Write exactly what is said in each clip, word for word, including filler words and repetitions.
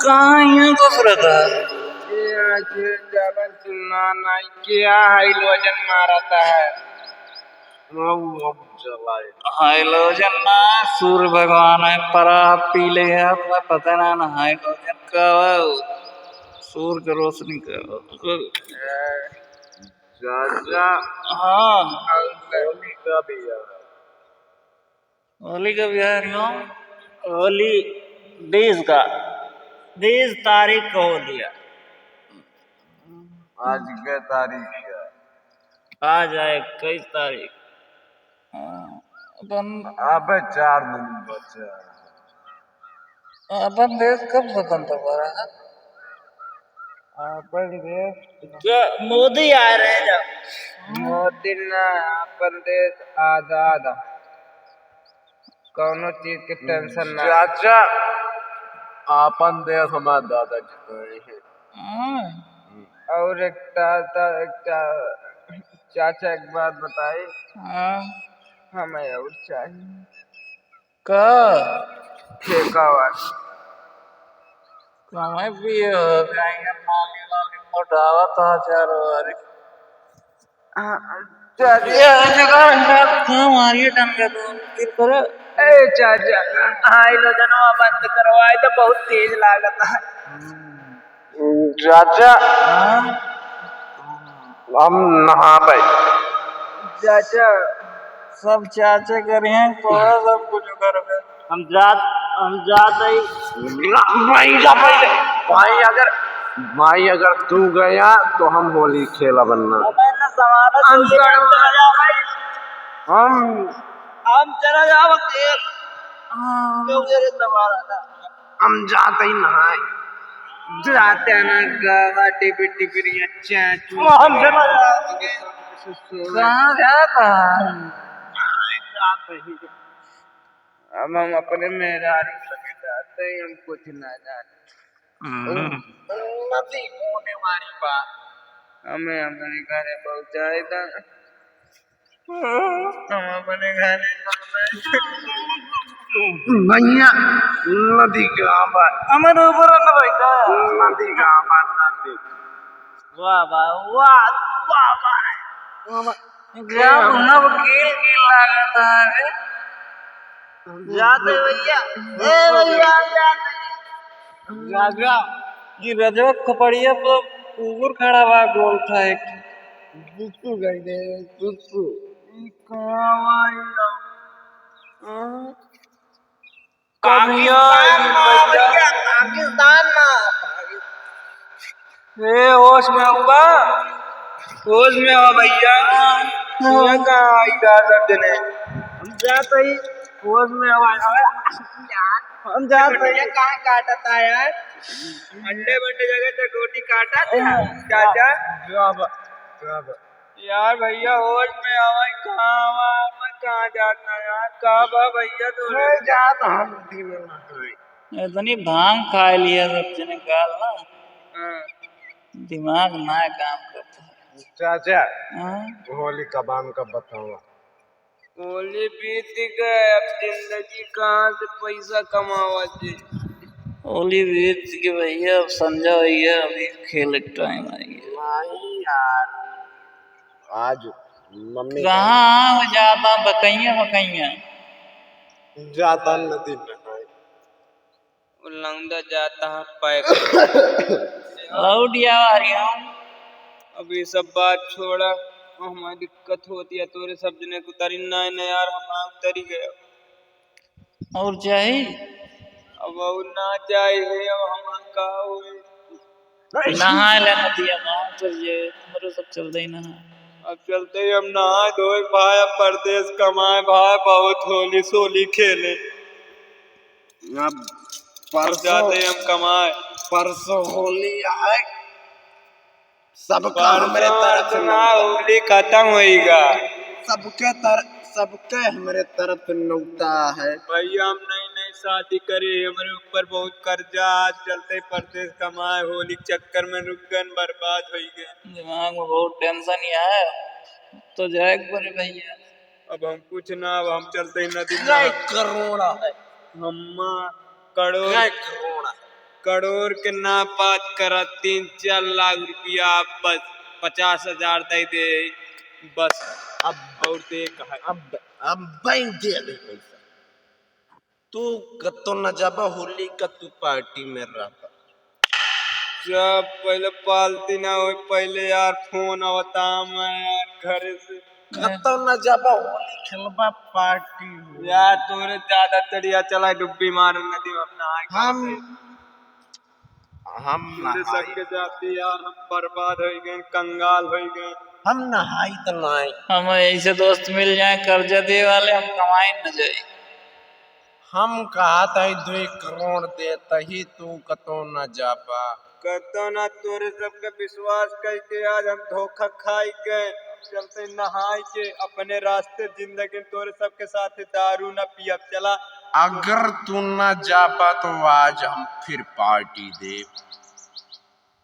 कहाँ यहाँ घुस रहता है? ये आज जावन सुनना नहीं, क्या हाइलोजन मारता है? हम, हम चलाए। हाइलोजन ना, सूर्य भगवान है, परा पी ले है, तुम्हें पता ना, ना हाइलोजन का है, सूर्य के रोशनी का है। चाचा। हाँ। होली का भी है। होली का भी है, नो? होली बीस का, बीस तारीख का होली है। आज के तारीख है? आज है इक्कीस तारीख। हाँ, अपन अबे चार दिन बचा है। अपन देश कब स्वतंत्र हुआ रहा? अपन देश क्या मोदी आ रहे हैं जब? मोदी ना, अपन देश आजाद है। कौनो चीज के tension ना। चाचा, आपन देश हमार दादा जिताए हैं। हाँ। और एक ता-, ता-, एक ता-, चाचा, एक बात बताई। हाँ। हमें और चाहिए। का? ठेका वाला। कमाई पिए हो, जाएंगे नाली वाली मोटावा तो हजार वाली। हाँ, चाचा। ये जगह है, कहाँ मारिए डंडा तो, फिर करो। ए, चाचा, हाइलोजनवा बंद करवाए तो बहुत तेज लागत है। चाचा, हाँ? हम नहाबे। चाचा। सब चाचे करिहें, तोहरा सब कुछ करबे। हम जात, हम जात हई। ना, भाई, जा पहले। भाई, अगर, भाई, अगर तू गया, तो हम होली खेला बनना। हमें ना सवाल है, हम तू चला जा भाई। हम हम चला जाओ खेल। हाँ। क्यों मेरे सवाल है? हम जाते ही नहाए। जाते हैं ना गावा टिपी टिपी अच्छा। हम चला जाओ। कहाँ जाता है? अब हम अपने मेहरारू लगे जाते हैं, हम कुछ ना जाने। हम्म। उन्नति होने वाली बात। हमें अपने घरे पहुँचाए दा। हम अपने घरे जाते हैं। भैया, नदी के आवा। हमारे ऊपर न बैठा। नदी के आवा, नदी। वाह, वाह, वाह, वाह, वाह। वाह, वाह। क्या हम ना वकील की लागत है रे। जाते भैया, ए भैया, जाते। राजा, ये रजवा खोपड़िया पर कुकुर खड़ा बा, गोल था एक। कुकुर गई रे, कुकुर। ई कहाँ बा ई? हाँ? कभी पाकिस्तान आई मा भैया। भैया, पाकिस्तान मा। ए, होश में हुआ? होश में हो भैया। ये कहाँ आई दादा जने? हम जात हई, होश में हो। हम जात हई। कहाँ काटता है यार? अंडे बंडे जगह से गोटी काटा था। चाचा। क्या बा-, क्या बा-, यार भैया, होश में आवा, कहाँ आवा, मैं कहाँ जाता यार, कहाँ बा भैया तू? मैं जात हम नदी में नहाए। इतनी भांग खाए लिया सब जने गाल ना। हाँ। दिमाग ना काम करता। चाचा, हाँ? होली कब आन का बतावा। होली बीत गए, अब जिंदगी कहाँ से पैसा कमावा जी? होली बीत गए भैया, अब संझा होइ गया, अभी खेले के टाइम आइ गया। नहीं यार, आज मम्मी कहाँ हो जाता बकैया, बकैया? जाता नदी में। वो लौंडा जाता है पैक। लौट आवा हरिओम। अब ये सब बात छोड़ा, हमारी दिक्कत होती है, तोरे सब जने के उतारी ना, ना यार, हम ना उतरी गए। और चाही? अब और ना चाही है, अब हम का होई? नहाए ले नदिया में, चल जे, हमरो सब चल दे नहा। अब चलते ही हम नहाए धोए भाई, अब परदेस कमाए भाई, बहुत होली सोली खेले। अब परसों जाते हम कमाए। परसों होली आए, सबका हमरे परसों तरफ से इतना नौता। होली खत्म होइगा। सबके तर-, सबके हमरे तरफ से नौता है। भैया, हम नई नई शादी करे, हमरे ऊपर बहुत कर्जा, आज चलते परदेस कमाए, होली के चक्कर में रुक गए, बर्बाद होइ गए। दिमाग में बहुत tension ही है, तो जाए के पड़े भैया। अब हम कुछ ना, अब हम चलते ही नदी में। जय करुणा। हम्मा करोड़। जय करुणा। करोड़ के ना बात करा, तीन चार लाख रुपया बस, पचास हजार दे दे बस। अब और दे कहा? अब, अब बैंक दे दे पैसा। तू कतो न जाबा होली का, तू पार्टी में रहबा। जब पहले पार्टी ना होई, पहले यार फोन आवता मैं यार घरे से। कतो न जाबा होली खेलबा, पार्टी हो। यार तोरे ज्यादा तड़िया चला, डुब्बी मार नदी में अपना आए हम, हम तोरे नहाई। सबके जाती यार हम बर्बाद हो गए, कंगाल हो गए। हम नहाई तो नाई। हम ऐसे दोस्त मिल जाए कर्जा दे वाले, हम कमाए न जाए। हम कहत हई दुई करोड़ देतही, तू कतो न जाबा। कतो ना, तोरे सबके विश्वास करके आज हम धोखा खाई के, हम चलते नहाई के अपने रास्ते जिंदगी, तोरे सबके साथ दारू न पियब। चला। अगर तू न जाबा तो आज हम फिर पार्टी देब।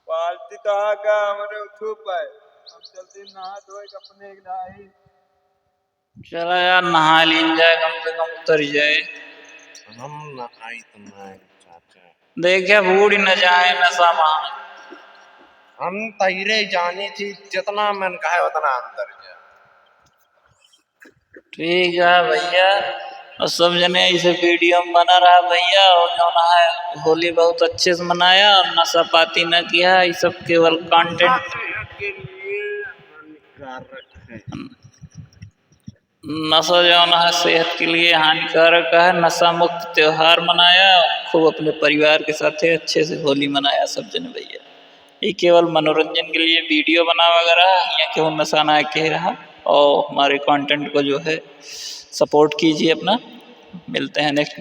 पार्टी तो आगा हमरे उठू पाए, हम चलते नहा धोए के अपने नहाई। चला यार, नहा लीन जाए, कम से कम उतर जाए। हम नहाई तो नाई, चाचा। देखे, बूढ़ न जाए नशा में। हम तैरे जानी थी, जितना मन कहे उतना अंदर जाए। ठीक है भैया, और सब जने ऐसे वीडियो में बना रहा भैया, और जौन है होली बहुत अच्छे से मनाया और नशा पाती न किया, ये सब केवल कंटेंट। नशा जौन है सेहत के लिए हानिकारक है। नशा मुक्त त्योहार मनाया, खूब अपने परिवार के साथे अच्छे से होली मनाया सब जने भैया। ये केवल मनोरंजन के लिए वीडियो बनावा गया है, यहाँ केहू नशा ना कह रहा। और हमारे कंटेंट को जो है सपोर्ट कीजिए अपना। मिलते हैं नेक्स्ट